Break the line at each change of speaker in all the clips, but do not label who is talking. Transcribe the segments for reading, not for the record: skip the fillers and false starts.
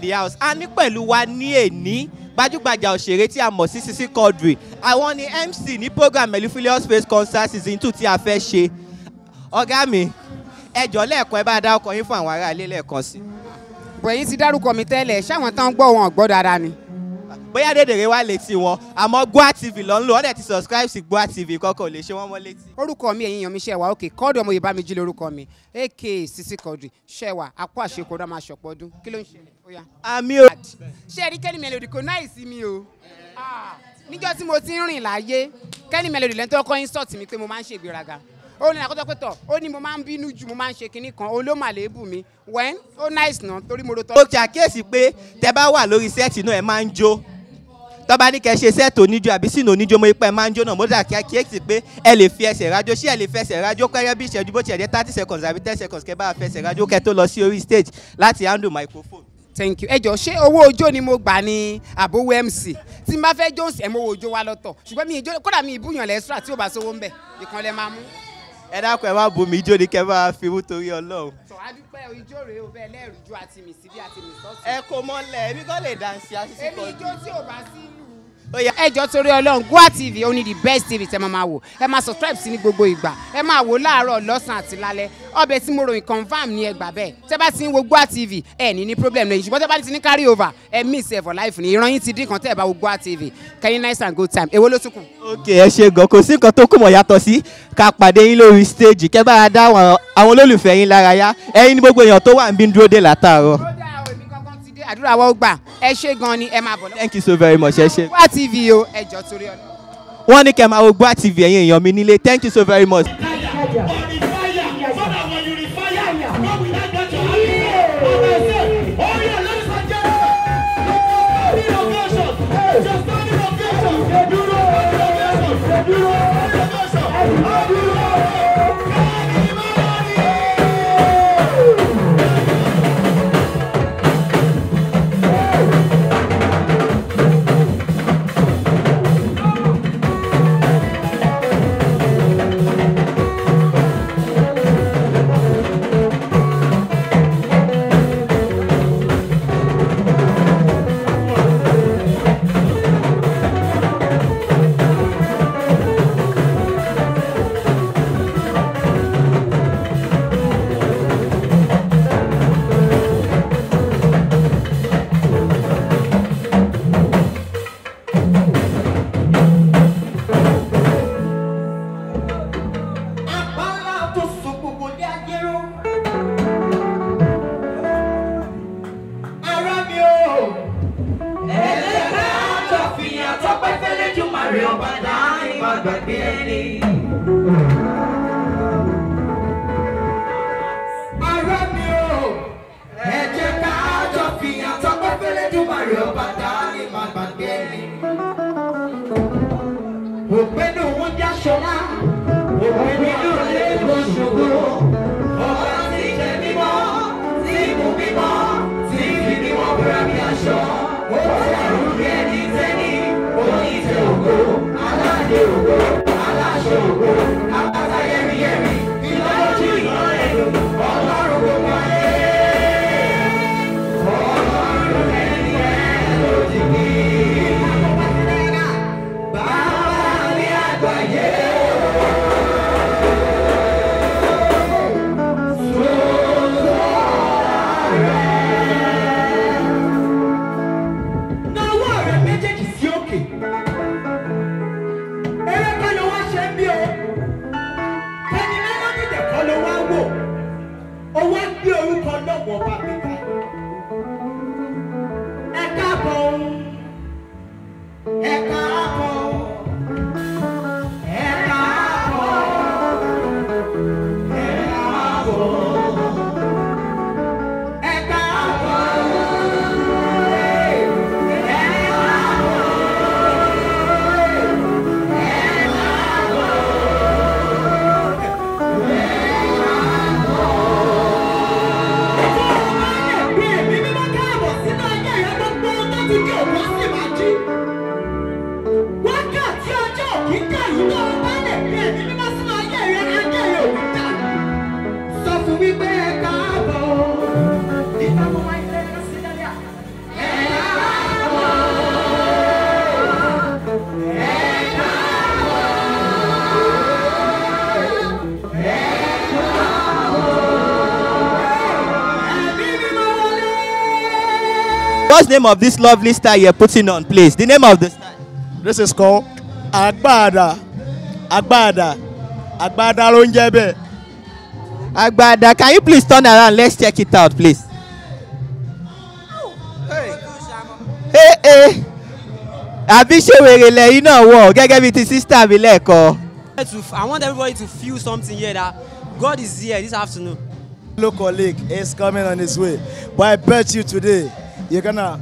the house. A ní pẹ̀lú wa ní èní gbajúgbajà òṣèré tí a mọ̀ sí Sisi Quadri. Àwọn ni MC ní program Mellifluous Praise Concert season 2 tí a fẹ́ ṣe. Ọ̀gá mi, ẹ jọ̀ọ́ lẹ́ẹ̀kan, ẹ bá dá ọkọ̀ yín fún àwọn ará ilé lẹ́ẹ̀kan sí.
Bọ̀ yín ti dárúkọ mi tẹ́lẹ̀, ṣáwọn tán gbọ́ wọn gbọ́ dáadáa ni.
Bóyá dèdèrè wá létí wọn, àmọ́ Gboah TV ló ń lò, wọ́n dẹ̀ ti subscribe sí Gboah TV, kọ́kọ́ ò lè ṣe wọ́n mọ́ létí.
Orúkọ mi, ẹ̀yin èèyàn mi, ṣẹ̀wá òkè Quadri ọmọ Yorùbá mi jí lórúkọ mi, aka Sisi Quadri, ṣẹ̀wá àpò àṣekọ̀dọ̀ máa ṣọ̀pọ̀ ọdún. Kí ló ń ṣẹlẹ̀? Ó yá.
Àmì o.
Ṣé ẹ rí Kenny Melody kò náà sí mi o? Níjọ́ tí mo ti ń rìn láyé, Kenny Melody lẹ́ni tó kọ́ insult mi pé mo máa ń ṣègbéraga. Ó ní àkọ́tọ́ pé tọ̀, ó ní mo máa ń bínú jù, mo máa ń ṣe kinní kan, ó ló mà léébù mi. Wẹ́n, ó nice náà torí mo ro tọ́.
Mo ṣàkíyèsí pé tẹ bá wà lórí set náà ẹ máa ń jó. Tó bá ní kẹ́ ṣe set oníjó àbí sínú oníjó, mo ipá ẹ máa ń jó náà. Mo ṣàkíyèsí pé ẹ lè fi ẹsẹ̀ rájó. Ṣé ẹ lè fẹsẹ̀ rájó kẹ́rẹ́ bí ìṣẹ́jú bó ti ẹ̀ jẹ́ 30 seconds àbí 10 seconds kẹ́ bá fẹsẹ̀ rájó kẹ́ tó lọ sí orí stage láti handle microphone?
Thank you. Ẹ jọ̀ọ́, ṣé owó ojó ni mo gbà ní àbówó MC? Tí n bá fẹ́ jó ẹ̀ mọ owó ojó wa lọ́tọ̀. Ṣùgbọ́n mi ìjó kódà mi ìbúyàn lẹ́sìrà tí ò bá sówó ń bẹ̀. Ìkànnì máa mú.
Ẹ dákun, ẹ má bu mi, ijó ni kẹ́ bá fi mú torí Ọlọ́run.
Sọ adúpẹ́ ijó rèé o, bẹ́ẹ̀ lẹ́rù ijó àti mi síbí àti mi sọ́ọ̀tì.
Ẹ kò mọ́lẹ̀, èmi kò lè dànsí àṣìṣe.
Èmi ijó tí ò bá sí ìlú.
Ó yá.
Ẹ jọ̀ọ́ torí Ọlọ́run, Gboah TV ó ní the best TV tẹ́ máa wò. Ẹ máa subscribe sí ní gbogbo ìgbà. Ẹ máa wò láàárọ̀, lọ́sàn-án àti lálẹ́. Ọbẹ̀ tí mo ròyìn confam ní ẹgbà bẹ́ẹ̀. Tẹ́ bá ti ń wo Gboah TV, ẹ ní problem lẹ́yìn. Ṣùgbọ́n tẹ́ bá ti ní carry over, ẹ miss ẹ for life ni. Ìran yín ti dín kan tẹ́ ẹ bá wo Gboah TV. Kẹ́yìn nice and good time. Èwo ló tún kù?
Ok, ẹ ṣe gan, kò sí nǹkan tó kù mọ́ yàtọ̀ sí ká pàdé yín lórí stage kẹ́ bá dá àwọn olólùfẹ́ yín lára yá. Ẹ̀yin ní gbogbo èèyàn tó wà níbí ń dúró dè látàárọ̀.
Ó dáa o, èmi gangan ti dé, àdúrà wa ó gbà. Ẹ ṣé gan ni, ẹ máa bọ̀ lọ́wọ́.
Thank you so very much, ẹ ṣé.
Gboah TV o, ẹ jọ̀ọ́ torí Ọlọ́run.
Wọ́n ní kẹ́ máa wo Gboah TV, ẹ̀yin èèyàn mi nílé. Thank you so very much. What's the name of this lovely style you're putting on, please? The name of the style.
This is called Agbada. Agbada. Agbada ló ń jẹ́ bẹ́ẹ̀.
Agbada, can you please turn around? Let's check it out, please. Hey, hey. Àbí ṣé wèrè lẹ́yìn náà wọ̀ gẹ́gẹ́ bí ti sister mi lẹ́ẹ̀kan.
I want everybody to feel something here that God is here this afternoon.
Hello colleague is coming on his way, but I bet you today you're gonna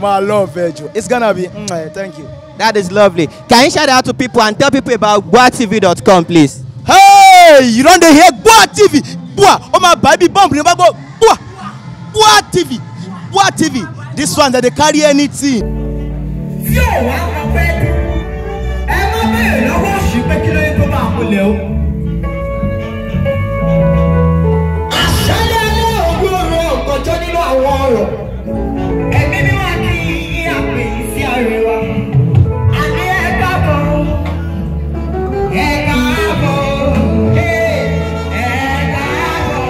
my love Virgil. It's gonna be thank you.
That is lovely. Can you shout out to people and tell people about gboatv.com, please?
Hey, you don dey hear Gboa TV. Gboa, oh my baby bomb, you never go Gboa. Gboa TV. Gboa TV. This one that they carry anything.
Tí ò wá mọ pé ẹ má béèrè lọ́wọ́ òṣì pé kí ló yẹ kó máa múlẹ̀ o. Àṣálẹ́ alẹ́ òru òru ọ̀gànjọ́ nínú àwọn ọ̀rọ̀. Ẹ̀mí mímọ́ kí yín àpè yìí sí àríwá. Àní ẹ káàbọ̀, ẹ káàbọ̀, ẹ káàbọ̀,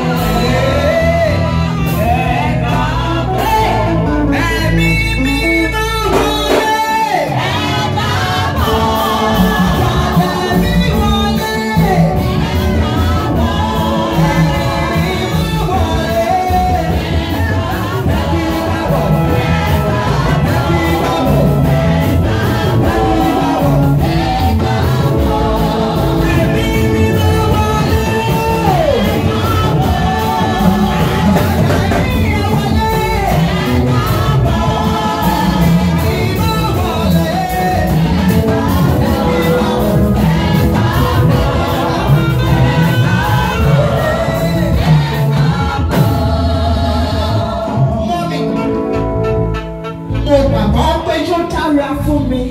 ẹ káàbọ̀. Ẹ̀mí mímọ́ wọlé. Ẹ káàbọ̀, ẹ̀mí wọlé. Ẹ̀mí mímọ́ wọlé. Mọ́mì, mo gbàgbọ́ pé yóò dára fún mi.